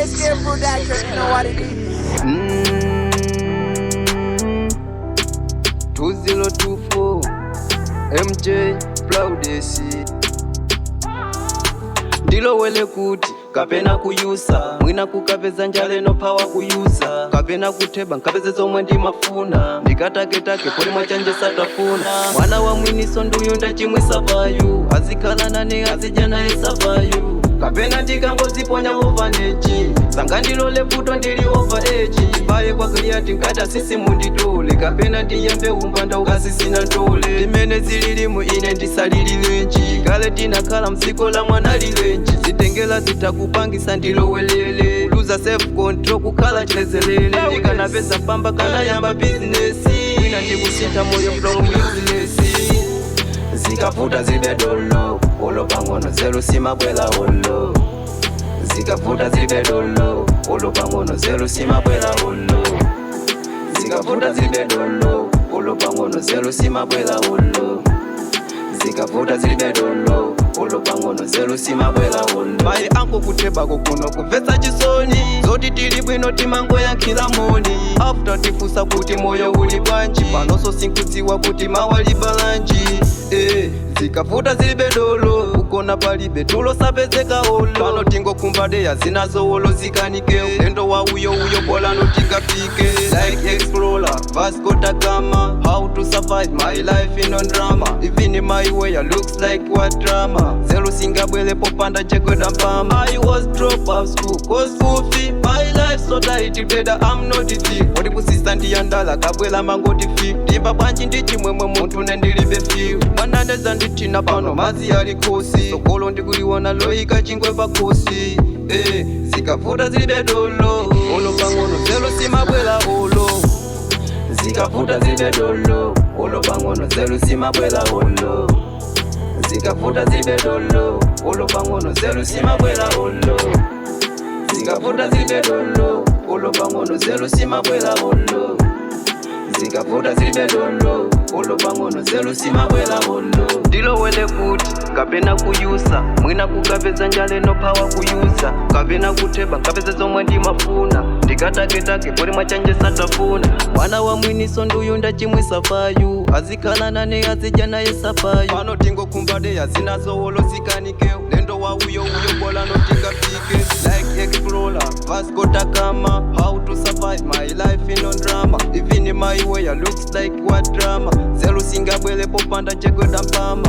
SK Production, you know what it is. 2024 MJ Proudest. Ndilowele kuti kapena kuyusa, mwina kukapeza njale no power kuyusa, kapena kutheba nkapeze zomwe ndimafuna, ndikataketake poli mwachanje satafuna. Mwana wa mwiniso nduyu ndachimwisa payu, azikhala nane, azidya naye sapayu. Kapena ndikangoziponya orphanage, sanga ndilole vuto, ndili over age. Baye kwakuyati nkata sisi munditole, kapena ndiyembe umbanda ukasisina ntole. Timene zililimu ine ndisalililenji, kale tinakhala mdziko la mwana lilenji. Zitengela zitakupangisa ndilowelele, luza self control, kukhala chilezelele. Ndikanapeza pamba kanayamba bizinesi, mwina ndikusintha moyo from useless. Zikavuta zibe dolo, olo pang'ono zelu simabwela olo. Zikavuta zibe dolo, olo pang'ono zelu simabwela olo. Zikavuta zibe dolo, olo pang'ono zelu simabwela olo. Zikavuta zilibe dolo, olo pang'ono zelu simabwela olo. Mayi anko kuthebako kuno kumvetsa chisoni, zoti tili bwino timangoyankhira moni after tifusa kuti moyo uli bwanji. Panonso sinkudziwa kuti mawali balanji. Zikavuta zilibe dolo, kugona palibe tulo, sapezeka olo. Pano tingokhumba deya zinazo olo zikanike, lendo wa uyo uyo bolano tikafike. Like explorer Vasco da Gama, how to survive my life in on drama. Even my way looks like what drama, zelu singabwele popanda chegweda mpama. I was drop out school 'cause school fee. My life so tight, better I'm not fit. Odi kusisa ndiyandala kabwela mangoti fi, ndimba bwanji ndi chimwemwe munthu nendilibe feel. Mwananeza nditina pano mazi ali khosi, sokolo ndikuliona loyika chingwe pakhosi. Zikavuta zilibe dolo, olo pang'ono zelo simabwela olo. Zikavuta zilibe dolo, olo pang'ono zelu simabwela olo. Zikavuta zilibe dolo, olo pang'ono zelu simabwela olo. Zikavuta zilibe dolo, olo pang'ono zelu simabwela olo. Zikavuta zilibe dolo, olo pang'ono zelu simabwela olo. Ndilowele kuti kapena kuyusa, mwina kukapeza njale no power kuyusa, kapena kutheba nkapeze zomwe ndimafuna, ndikataketake poli mwachanje satafuna. Mwana wa mwiniso nduyu ndachimwisa payu, azikhala nane, azidya naye sapayu. Pano tingokhumba deya zinazo olo zikanike, lendo wa uyo uyo bolano tikafike. Like explorer Vasco da Gama, how to survive my life in on drama. Even my way looks like what drama, zelu singabwele popanda chegweda mpama.